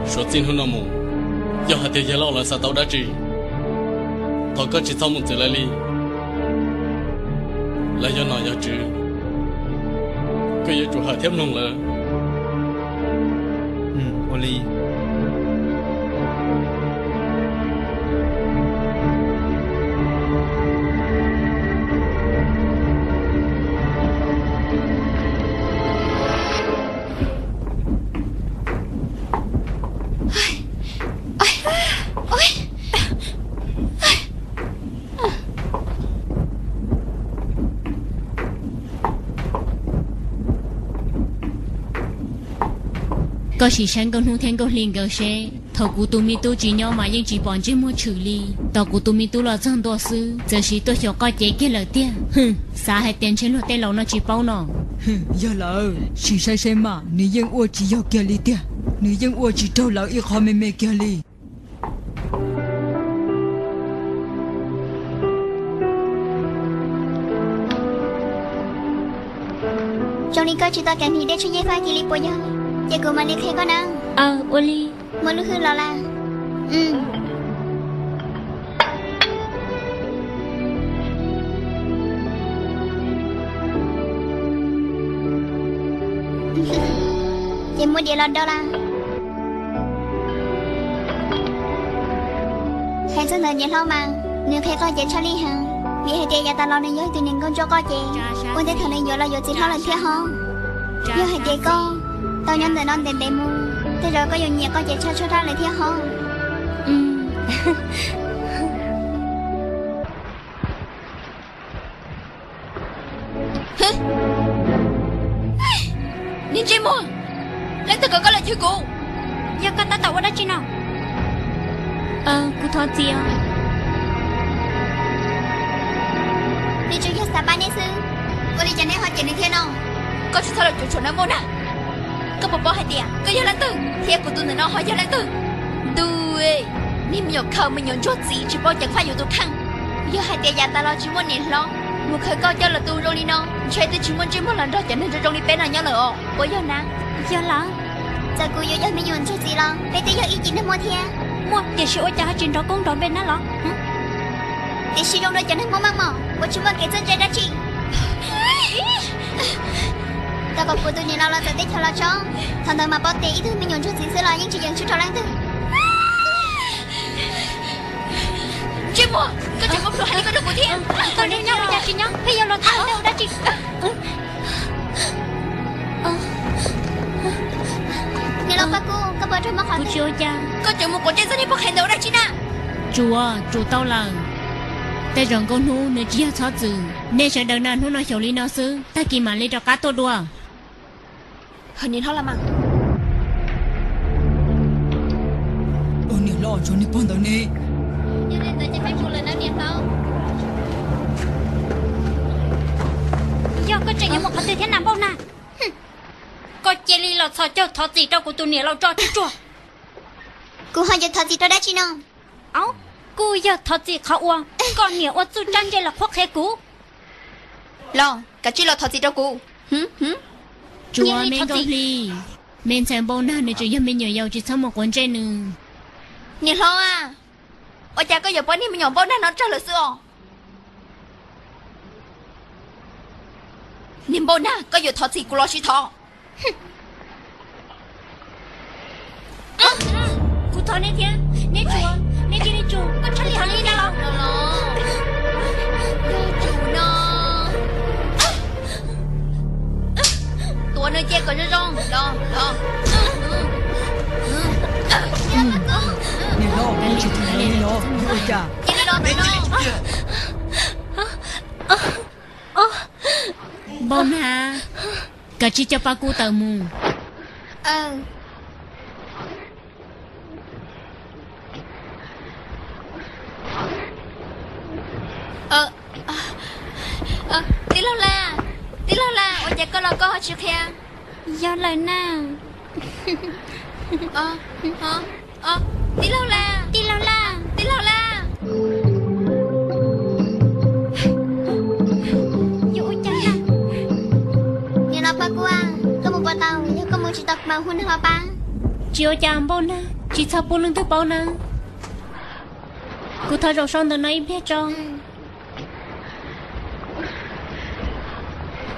Suav txij hnub no mus, yog hais tias yawg laus lawv xav tau dab tsi, thov koj tsis txhob mus txwv lawv li. Lawv yog nom yog tswv, koj yuav tsum hawm thiab mloog lawv. Ua li. Koj sim saib Nkauj Hnub thiab Nkauj Hli nkawd seb, thaum kuv tus me tub tsis nyob mas yeej tsis pom ntsej muag tshwm li. Tos kuv tus me tub los txog ntua xwb, txawm sis tuaj xyaum qoj cev kiag lawm tiag. Hwm, xav hais tias ntshe luag tej laus no tsis paub no. Yog lawm, sim saib seb mas, nws yeej ua tsis yog kiag li tiag. Nws yeej ua tsis raug lawv ib qho me me kiag li. Zoo li koj tsis tau kam hni dej tshuaj yej faj kiag li puas yog? Ces kuv mam li qhia koj na. Aw, ua li. Muaj lub hwj los lawm. Ces muaj diav los do lawm. Hais txog ntawm niam hlob mas, nws qhia qoj cev tshaj lij heev, vim hais tias yav tas los nws yog tus niam nkauj ntsuab qoj cev, ua ntej thaum nws yuav los yuav txiv hlob lawm thiab ho. Yog hais tias koj tau nyob ntawm no ntev ntev mus, tej zaum koj yuav nyiam qoj cev tshaj tshaj raj lawm thiab ho. Niag ntsej muag, leej twg kom koj los chwv kuv? Yog koj tab tom ua dab tsi no? Kuv thov txim. Nws tsuas yog xav pab neb xwb, ua li cas neb ho cem nws thiab no? Koj tsis txhob los cuav tshuam nawb Npauj Nag. Koj puas paub hais tias koj yog leej twg thiab kuv tus ntawm no ho yog leej twg? Ntuj, niag me nyuam khaws me nyuam ntsuag txiv tsis paub ceev faj yus tus kheej. Yog hais tias yav tas los tsis muaj niam hlob mus khaws koj coj los tu zoo li no, ntshe twb tsis muaj ntsej muag los nrog cov neeg zoo zoo li peb no nyob lawm os. Puas yog na? Yog lawm. Txawm kuv yuav yog me nyuam ntsuag txiv los peb twb yog ib cim neeg muaj thiab. Muaj tiam sis ua cas ho tsis nrov koob nrov npe na los? Tiam sis zoo rau cov neeg muaj meej mom uas tsis muaj kev txawj ntse dab tsi. Tau kom kuv tus niam laus los txawv teb chaws los tso, thaum ntawd mas paub tias ib tug me nyuam ntsuag txiv xwb los yeej tsis yeem tsum rau leej twg. Ntsej muag, koj tseem muab plhu hais li ko rau kuv thiab. Koj nyob ua cas tsis nyob, pheej yuav los tham tej ua dab tsi? Niam laus Paj Kub, koj puas raug mob qhov twg? Koj tseem mus quav ntsej txog niag poj qhe ntawd ua dab tsi na? Tsuav, tsum tau lawm. Tej zaum Nkauj Hnub nws tsis yog txhob txwm. Nej sawv daws na, hnub no xyaum li no xwb, tag kis mam li rov qab tuaj dua. Niam hlob, niam hlob, tshuav niag pog ntawd ne. Yog koj tseem yuav mus qhov twg thiab na Npauj Nag? Koj cia li los txhos caug thov txim rau kuv tus niam laus tso tsuj tsuag. Kuv ho yuav thov txim rau dab tsi no? Au, kuj yog thov txim qhov uas koj niam ua txuj tsab ntse los qhuab qhia kuv. Los, kav tsij los thov txim rau kuv. Tsuav me Nkauj Hli, me ntxhais Npauj Nag nws tseem yog me nyuam yaus, tsis txhob mus quav ntsej nws. Niam hlob a, ua cas koj yuav pab niag me nyuam Npauj Nag no tsawg lawm xwb os? Niag Npauj Nag, koj yuav thov txim kuv los tsis thov? Kuv thov nej thiab, nej tsuav, nej cia li tsum, koj txhob li hais li no los. Tuav nws cia kom zoo zoo los. Niam hlob, tsis tham li no, ua cas? Npauj Nag, kav tsij coj Paj Kub tawm mus. Tij laug Laj, tij laug Laj, ua cas koj los koj ho tsis qhia? Yog lawm na. Tij laug Laj, tij laug Laj, tij laug Laj. Yog ua cas na? Niam laus Paj Kub, koj mus puas tau? Yog koj mus tsis tau kuv mam hu neeg los pab. Tsis ua cas Npauj Nag, Tsis txhob pub leej twg paub na. Kuv thov zaum so ntawm no ib pliag tso.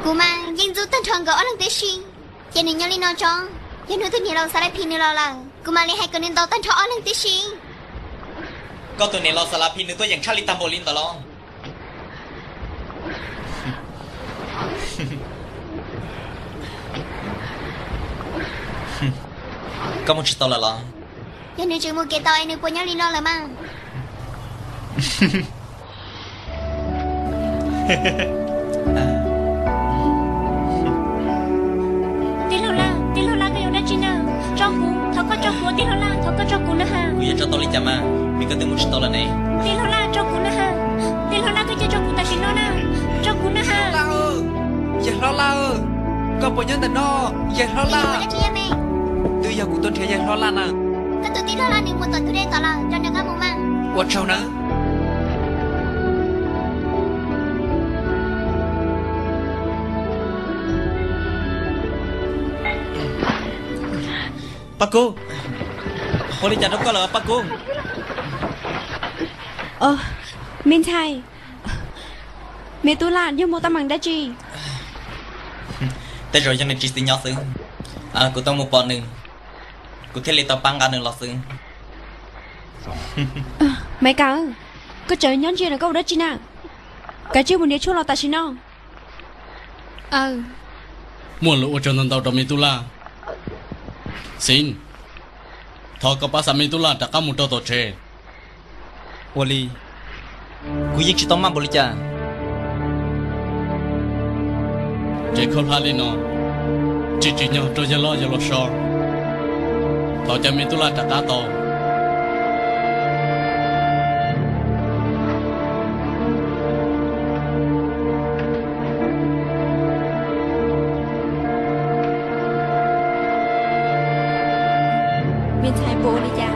Kuv mas yeej ntxub tag nrho nkawd ob leeg tib si, ces nws nyob li no tso. Yog hnub twg niam laus Xas Las Phis nws los lawm, kuv mam li hais kom nws ntaus tag nrho ob leeg tib si. Koj tus niam laus Xas Las Phis nws tuaj yeem tshaj li tag npaum li ntawd los? Koj mus tsis tau lawm los? Yog nws tseem mus kev tau es nws puas nyob li no lawm mas? Tij laug Laj, tij laug Laj, koj yuav dab tsi na? Tso kuv, thov koj tso kuv, tij laug Laj, thov koj tso kuv na ha. Kuv yuav tso tau li cas mas, vim koj twb mus tsis tau lawm ne. Tij laug Laj, tso kuv na ha. Tij laug Laj, koj cia tso kuv tam sim no na. Tso kuv na ha. Yawg hlob Laj, koj puas nyob ntawm no? Yawg hlob Laj. Twb yog kuv tuaj nrhiav yawg hlob Laj na. Koj tus tij laug Laj nws mus tom ntug dej tod lawm, rov nraum qab mus mas. Ua tsaug nawb. Paj Kub, ua li cas rau koj lawm Paj Kub? Me ntxhais, me tub Laj yog muaj teeb meem dab tsi? Tej zaum yog nws tsis txim nyob xwb, kuv tau mus pom nws, kuv thiaj li tau pab nqa nws los xwb. Maiv Kas, koj tseem nyob ntsia na, koj ua dab tsi na? Kav tsij mus nrhiav tshuaj los tam sim no. Muaj lus ua tsaug ntau ntau rau me tub Laj. Xiv, thov koj pab xa me tub Laj rov qab mus rau tom tsev. Ua li, kuv yeej tsis tau maj npaum li cas. Tsev khaub hlab li no, tsis tsim nyog rau yawg hlob yawg los so. Thov caw me tub Laj rov qab tau. Me ntxhais puas ua li cas?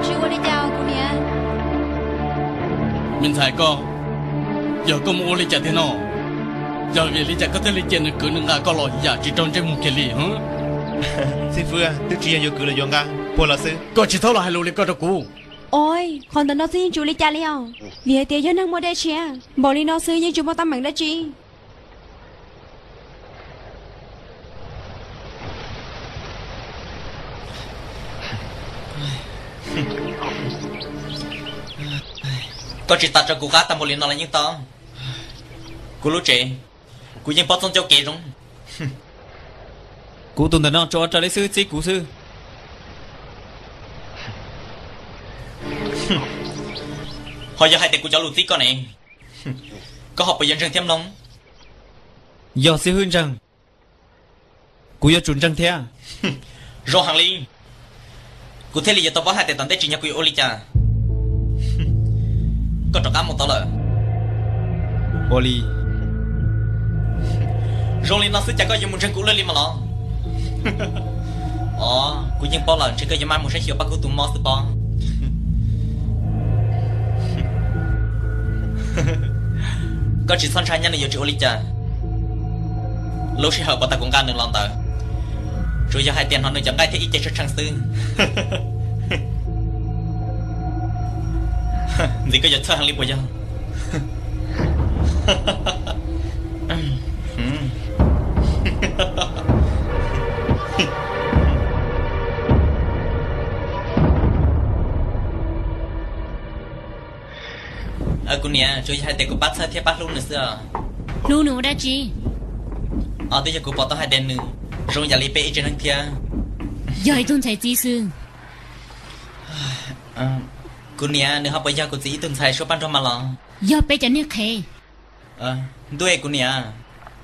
Tsis ua li cas kuv niam. Me ntxhais koj, yog koj mus ua li cas tiag no? Yog vim li cas koj thiaj li cia nws kwv nws nqa koj los yam tsis raug ntsej muag kiag li? Xib fwb, twb tsis yog yuav kwv los yuav nqa, puag los xwb. Koj tsis txhob los hais lus li ko rau kuv. Ov, qhov ntawm no xwb yeej tsis ua li cas li os, vim hais tias yog neeg muaj dej tshiab npaum li no xwb yeej tsis muaj teeb meem dab tsi. Koj tsis tas rau kuv qab tag npaum li no los yeej tau. Kuv lub tsev, kuv yeej paub txoj ncauj kev zoo. Kuv tus ntawm no tsuas ua raws li xwb, txib kuv xwb. Ho yog hais tias kuv cov lus txib koj ne, koj ho puas yuav ntseeg thiab mloog? Yog xib fwb ntseeg, kuv yuav tsum ntseeg thiab. Zoo heev li, kuv thiaj li yuav tau paub hais tias tom ntej tsim nyog kuv yuav ua li cas. Koj rov qab mus tau lawm. Ua li, zoo li no xwb cas koj yuav mus ntseeg kuv ua luaj li mas los? Ov, kuv yeej paub lawm, ntshe koj yuav maj mus saib xyuas Paj Kub tus mob xwb pob. Koj tsis txhob ntshai, nyaj nws yuav tsis ua li cas. Lub sij hawm puas tas kuv nqa nws los ntawd, tsuas yog hais tias hnov nws cov nqaij thiab ib ce tshee tshee xwb. Ntxiv koj yuav txhawj heev li puas yog? Kuv niam, tsuas yog hais tias kuv pab txhawj thiab pab hlub nws xwb os. Hlub nws ua dab tsi? Twb yog kuv pom tau hais tias nws zoo yam li peb ib tsev neeg thiab. Yog ib tug ntxhais txib xwb. Kuv niam, nws ho puas yog kuv txiv ib tug ntxhais suab paj nrog mas los? Yog peb cov niag qhev. Ntuj, kuv niam,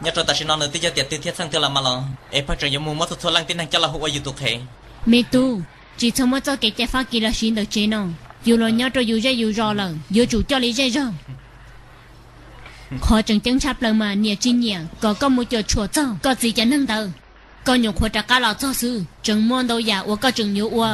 nyob rau tam sim no nws twb yog tiam twg thiab txheej twg los mas los, es pheej tseem yuav mus muab txhua txhua leej tib neeg coj los hu ua yus tus qhev. Me tub, tsis txhob muab txoj kev cai Fab Kis los siv ntawm tsev no. Yus los nyob rau yus zej yus zos lawm, yuav tsum coj li zej zog. Qhov tseem ceeb tshaj plaws mas niam tsis nyiam kom koj mus cuam tshuam txog koj txiv cov neeg ntawd. Koj nyuam qhuav rov qab los txog xwb, tseem muaj ntau yam uas koj tseem yuav ua.